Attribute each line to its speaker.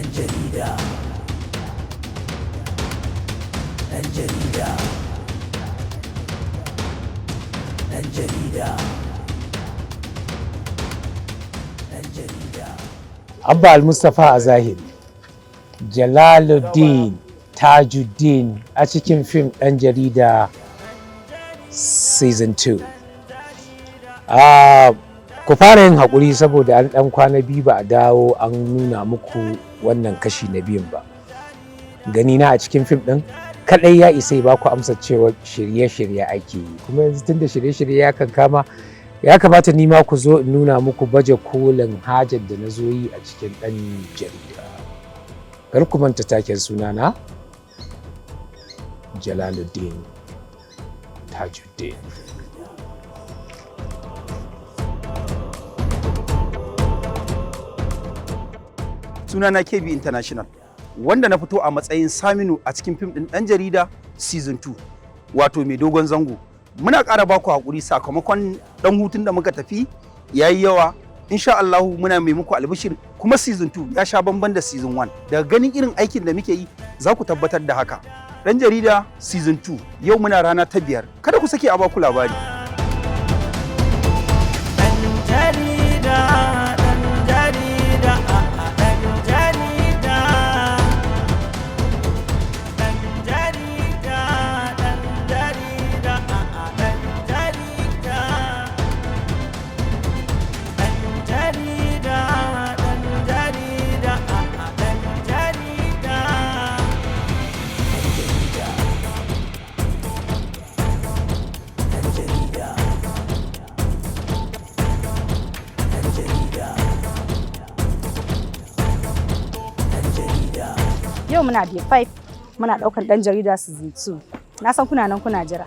Speaker 1: Ɗan jarida. Ɗan jarida. Ɗan jarida. Ɗan jarida.
Speaker 2: Abba Al-Mustapha a zahiri, Jalaluddin Tajuddin a cikin fim Ɗan Jarida Season 2. Ku fara yin haƙuri saboda an ɗan kwana biyu ba a dawo an nuna muku wannan kashi na biyun ba. Gani na a cikin fim ɗin kaɗai ya isa ya ba ku amsa cewa shirye-shirye ake yi, kuma yanzu tunda shirye-shirye ya kan kama, ya kamata ni ma ku zo in nuna muku baje kolin hajar da na zo yi a cikin Ɗan Jarida. Kar ku manta taken sunana, Jalaluddin Tajuddin.
Speaker 3: Sunana KB International, wanda na fito a matsayin Saminu a cikin fim ɗin Ɗan Jarida Season 2, wato Mai Dogon Zango. Muna ƙara baku haƙuri sakamakon ɗan hutun da muka tafi yayi yawa. Insha Allahu muna mai muku albishir, kuma season 2 ya sha bamban da season 1. Daga ganin irin aikin da muke yi za ku tabbatar da haka. Ɗan Jarida Season 2, yau muna rana ta 5. Kada ku sake a baku labari.
Speaker 1: Ɗan jarida, ɗan jarida, ɗan jarida. Ɗan jarida, ɗan jarida, ɗan jarida. Ɗan jarida, ɗan jarida, ɗan jarida. Ɗan jarida. Ɗan jarida. Ɗan jarida. Ɗan jarida.
Speaker 4: Yau muna day 5, muna ɗaukan Ɗan Jarida Season 2. Na san kuna nan kuna jira.